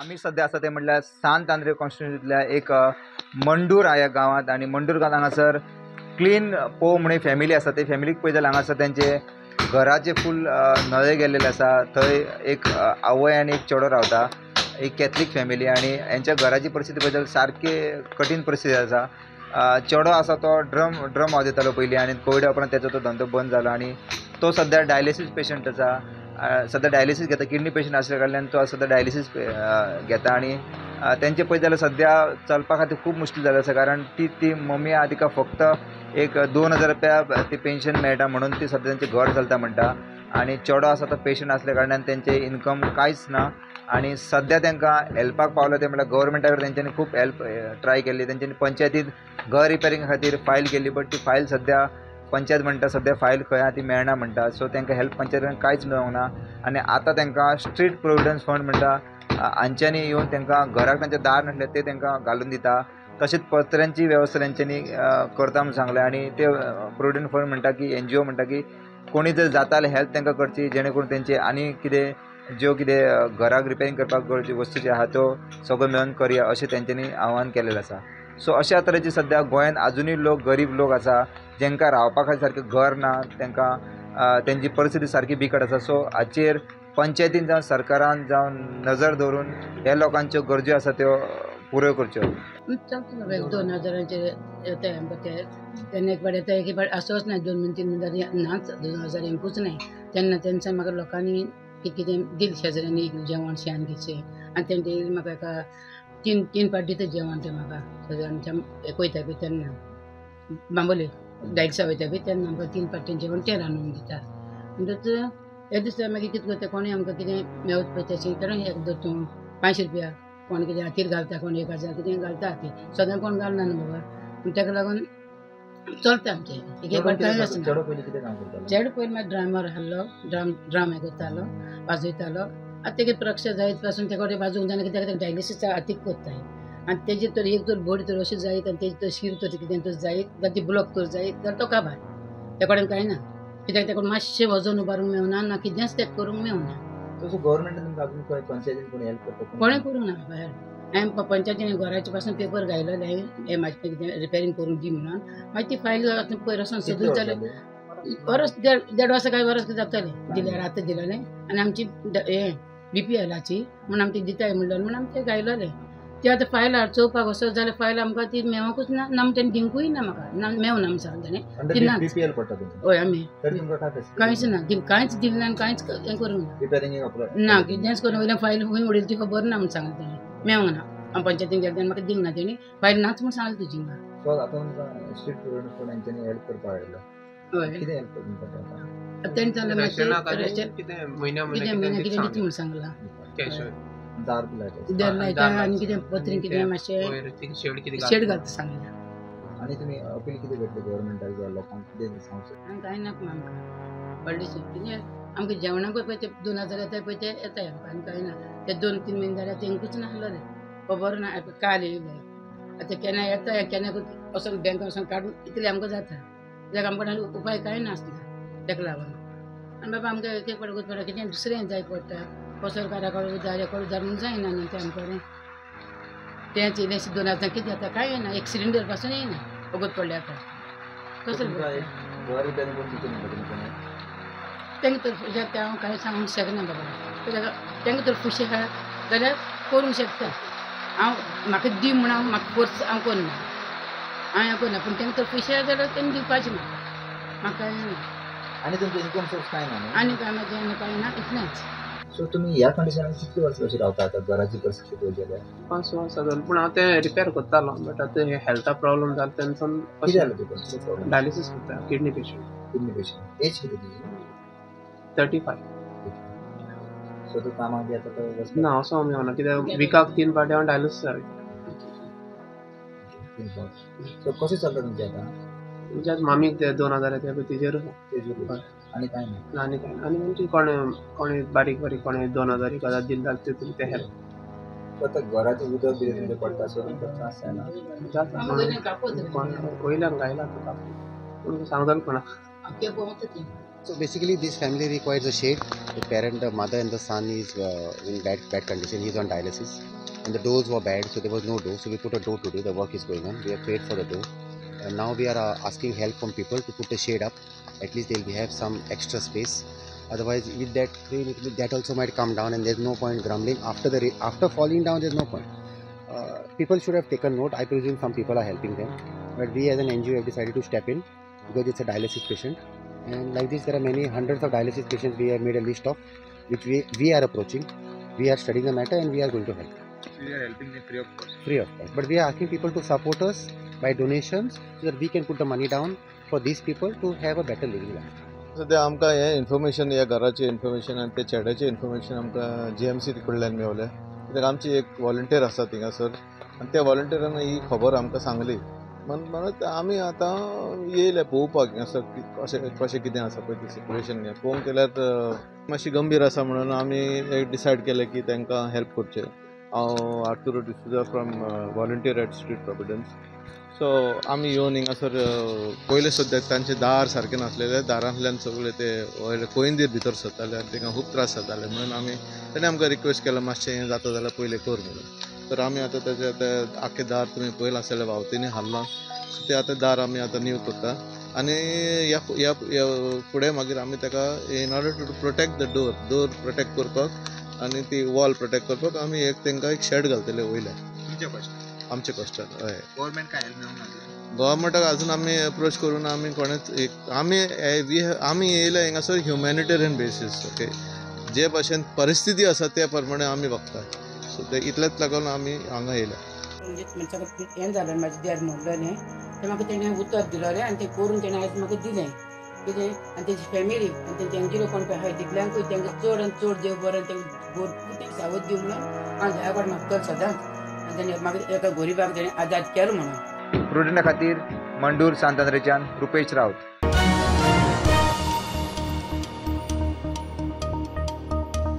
आमी सद्या आसा ते म्हटल्यार सांत आंद्रे कॉन्स्टिट्युन्सींतल्या एक मंडूर ह्या गांवांत आनी मंडूर गांवांत हांगासर क्लीन पो म्हणून फॅमिली आसा. ते फॅमिलीक पळयत जाल्यार हांगासर तेंचे घराचे फूल नळे गेल्लेले आसा. थंय एक आवय आनी एक चेडो रावता, एक कॅथलीक फॅमिली आनी हेंच्या घराची परिस्थिती पळयत जाल्यार सारकी कठीण परिस्थिती आसा. चेडो आसा तो ड्रम वाजयतालो पयलीं आनी कोविडा उपरांत तेचो तो धंदो बंद जालो आनी तो सद्या डायलिसीस पेशंट आसा. सद्या डायलिसीस घेता, किडनी पेशंट आसल्या कारणान तो सद्या डायलिसीस घेता आनी तेंचे पळयत जाल्यार सद्या चलपा खातीर खूब मुश्कील जाल्लें आसा, कारण ती ती मम्मी आहा तिका फक्त एक 2000 रुपया ती पेन्शन मेळटा म्हणून ती सद्या तेंचें घर चलता म्हणटा आनी चेडो आसा तो पेशंट आसल्या कारणान तेंचें इनकम कांयच ना आनी सद्या तेंकां हेल्पाक पावला ते म्हळ्यार गव्हर्मेंटा कडेन तेंच्यांनी खूब हेल्प ट्राय केल्ली. तेंच्यांनी पंचायतीत घर रिपेरिंगा खातीर फायल केल्ली, बट ती फायल सद्या पंचायत म्हणटा सद्या फायल खंय आहा ती मेळना म्हणटा. सो तेंकां हेल्प पंचायतीन कांयच मेळोंक ना आनी आतां तेंकां स्ट्रीट प्रोविडन्स फंड म्हणटा हांच्यांनी येवन तेंकां घराक तेंचें दार नासलें ते तेंकां घालून दिता. तशेंच पत्र्यांची वेवस्था तेंच्यांनी करता म्हूण सांगलें आनी ते प्रोविडंट फंड म्हणटा की एनजीओ म्हणटा की कोणी जर जाता जाल्यार हेल्प तेंकां करची, जेणे करून तेंचे आनी कितें ज्यो कितें घराक रिपेरींग करपाक गरजे वस्तू ज्यो आहा त्यो सगळ्यो मेळून करया अशें तेंच्यांनी आव्हान केलेलें आसा. सो अशा तरेची सद्या गोंयांत आजुनूय लोक गरीब लोक आसा जेंकां रावपा खातीर सारकें घर ना, तेंकां तेंची परिस्थिती सारकी बिकट आसा. सो हाचेर पंचायतीन जावं सरकारान जावं नजर दवरून ह्या लोकांच्यो गरज्यो आसा त्यो पुऱ्यो करच्यो. चलता 2000 येता आमकां ते तेन्ना एक फावट येता, एक फावट आसोच ना, 2 म्हयने 3 म्हयने नाच 2000 येवंकूच नाय. तेन्ना तेन्ना म्हाका लोकांनी कितें कितें दिलें, शेजाऱ्यांनी जेवण शेण घेतचें आनी तेणें म्हाका एका तीन फावट दिता जेवण तें म्हाका शेजाऱ्यांच्या वयता पळय तेन्ना बांबोले डायलिसा वयता पळय तेन्ना आमकां 3 फावट जेवण तें रांदून दिता. म्हणटच एक दीस मागीर कितें करता कोणूय आमकां कितें मेवत पळय तशें कारण एक तूं 500 रुपया कोण कितें हातीर घालता, कोण 1000 कितें घालता हातीर, सदां कोण घालना न्हू बाबा. पूण ताका लागून चलता आमचें एक एक कांय आसना. चेडो पयलीं मागीर ड्रामर आहलो, ड्राम हें करतालो, वाजयतालो. आतां तेगे प्रक्षा जायत पासून तेका वाजोवंक जायना कित्याक ताका डायलिसीस हातीक करताय आनी तेजी तर एक तर बडी तर अशी जायत आनी तेजी तर शीर तर कितें तर जायत जाल्यार ती ब्लॉक तर जायत जाल्यार तो काबार, त्या कडेन कांय ना कित्याक ताका मातशें वजन उबारूंक मेवना ना कितेंच तेका करूंक मेवना. कोणें करूंक ना बाबा हेल्प. हांवें पंचायतीन घराचे पासून पेपर घायलेले हें म्हाजें कितें रिपेरींग करूंक दी म्हणून, मागीर ती फायल आतां पयर वचोन सदूच जालें वरस 1.5 वर्सां कांय वरस जातलें दिल्यार आतां दिलेलें आनी आमची हें बीपीएलाची म्हूण आमी ती दिताय म्हणलें म्हूण आमी तें घायलेलें. ते आतां फायल चोवपाक वचत जाल्यार फायल आमकां ती मेवकूच ना, ना तेणें दिवंकूय ना म्हाका, ना मेवना म्हूण सांगलें ताणें ती ना. हय आमी कांयच ना, कांयच दिलें ना आनी कांयच हें करूंक ना, ना कितेंच करूंक. वयल्यान फायल खंय उडयली ती खबर ना म्हूण सांगलें ताणें, मेवंक ना. हांव पंचायतीन गेलें तेन्ना म्हाका दिवंक ना तेणी फायल नाच म्हूण सांगलें तुजी. हय तेणें सांगलें मातशें कितें म्हयन्या कितें दिता म्हूण सांगलां, दार लायता आनी कितें पत्रीं कितें मातशें शेड घालता सांगलां. आनी तुमी अपील कितें करतले गव्हर्मेंटाक जावं लोकांक कितें सांगूंक शकता? आनी कांय नाका आमकां व्हडलेशें कितें आमकां जेवणाक पळय ते 2000 येताय पळय ते येताय आमकां आनी कांय ना. ते 2-3 म्हयने जाल्यार तेंकूच नासलें खबर ना, काल येयलें आतां केन्ना येता केन्ना वचोन बँकान वचोन काडून इतलें आमकां जाता कित्याक आमकां उपाय कांय नासता ताका लागून. आनी बाबा आमकां एक एक फावट पडटा कितें दुसरें जाय पडटा, पसरकारा कडेन उदार कडेन उदार म्हूण जायना न्ही तें आमकां. तेंच इल्लें 2000 कितें जाता कांय येना, एक सिलिंडर पासून येयना वगत पडलें आतां कसलें तांकां तर खुशी तें हांव कांय सांगूंक शकना बाबा, कित्याक तांकां तर खुशी आहा जाल्यार करूंक शकता. हांव म्हाका दी म्हूण हांव म्हाका फोर्स हांव करना, हांव हें करना, पूण तांकां तर पयशे आहा जाल्यार तेणी दिवपाचें म्हाका, म्हाका कांय ना. आनी तुमचें इनकम सोर्स कांय ना? आनी कांय म्हाजें कांय ना इतलेंच. सो तुमी ह्या कंडिशनान कितले वर्सां कशी रावता आतां घराची परिस्थिती पळोवंक गेल्यार? 5 वर्सां जालीं, पूण हांव तें रिपेर करतालो बट आतां हेल्था प्रॉब्लम जालो तेन्ना. कितें जालें तुका? डायलिसीस करता, kidney patient. Kidney patient. Age कितें तुजी? 35. सो तूं कामाक बी आतां वचना? ना असो हांव मेवना कित्याक विकाक 3 फावटी हांव डायलिसीस जालें. 3 फावट. सो कशें चलता तुमचें आतां? म्हणजे मामीक ते 2000 येता पळय तेजेर. तेजेर आनी कांय ना? आनी कांय ना. आनी म्हणजे कोणें कोणें बारीक बारीक कोणें 2000 1000 दिले जाल्यार तितून ते हेल्प. आतां घराचें उदक बी तुमचें पडटा सो तुमकां त्रास जायना? जाता, वयल्यान घायला आतां कापून, पूण सांगतालो कोणाक. So basically this family requires a shade. The parent, the mother and the son is in bad condition. He is on dialysis and the doors were bad, so there was no door. So we put a door today. The work is going on. We have paid for the door. And now we are asking help from people to put the shade up. At least they'll have some extra space. Otherwise, with that rain, that also might come down, and there's no point grumbling. After falling down, there's no point. People should have taken note. I presume some people are helping them, but we as an NGO have decided to step in because it's a dialysis patient. And like this, there are many hundreds of dialysis patients we have made a list of, which we are approaching. We are studying the matter and we are going to help. We are helping them free of cost. Free of cost. But we are asking people to support us by donations so that we can put the money down for these people to have a better living life. सद्या आमकां हें information, ह्या घराचें information आनी ते चेड्याचें information आमकां GMC कडल्यान मेवलें. कित्याक आमची एक वॉलंटियर आसा थिंगासर आनी त्या वॉलंटियरान ही खबर आमकां सांगली. म्हणून आमी आतां येयले पळोवपाक हिंगासर कशें कशें कितें आसा पळय तें सिट्युएशन. हें पळोवंक गेल्यार मातशी गंभीर आसा म्हणून आमी एक डिसायड केलें की तांकां हेल्प करचें. हांव Arturo D'Souza from volunteer at Street Providence. So आमी येवन हिंगासर पयलें सद्याक तांचें दार सारकें नासलेलें, दारांतल्यान सगळे ते वयले कोयंदीर भितर सरताले आनी तांकां खूब त्रास जाताले. म्हणून आमी ताणें आमकां रिक्वेस्ट केलो मातशें हें जाता जाल्यार पयलें कर म्हणून. तर आमी आतां ताचें आतां आख्खें दार तुमी पयलां आसलें व्हांवतींनी हाल्लां, सो तें आतां दार आमी आतां नीव करता आनी ह्या ह्या फुडें मागीर आमी ताका in order to protect the door, door protect करपाक आनी ती वॉल प्रोटेक्ट करपाक आमी एक तांकां एक शेड घालतले वयल्यान. आमचे कश्टान. हय, गव्हर्मेंट काय हेल्प मेळूंक ना? गव्हर्मेंटाक अजून आमी एप्रोच करून आमी कोणेच एक आमी आमी येयले हिंगासर ह्युमॅनिटेरियन बेसीस. ओके, जे भाशेन परिस्थिती आसा त्या प्रमाणे आमी वागता. सो ते इतलेच लागून आमी हांगा येयले. म्हणजे मनशाक हें जालें, म्हाजें देर मोडलेलें तें म्हाका तेणें उतर दिलोलें आनी तें करून तेणें आयज म्हाका दिलें कितें. आनी तेजी फॅमिली आनी तेंचे एनजीओ कोण पळय आहाय तितल्यांकूय तांकां चड आनी चड देव बरें तांकां भरपूर तांकां सावध दिवं म्हणून हांव देवा कडेन मागतलें सदांच. आनी तेणें म्हाका एका गरिबाक तेणें आदार केलो म्हणून. प्रुडंटा खातीर मंडूर सांत आंद्रेच्यान रुपेश राऊत.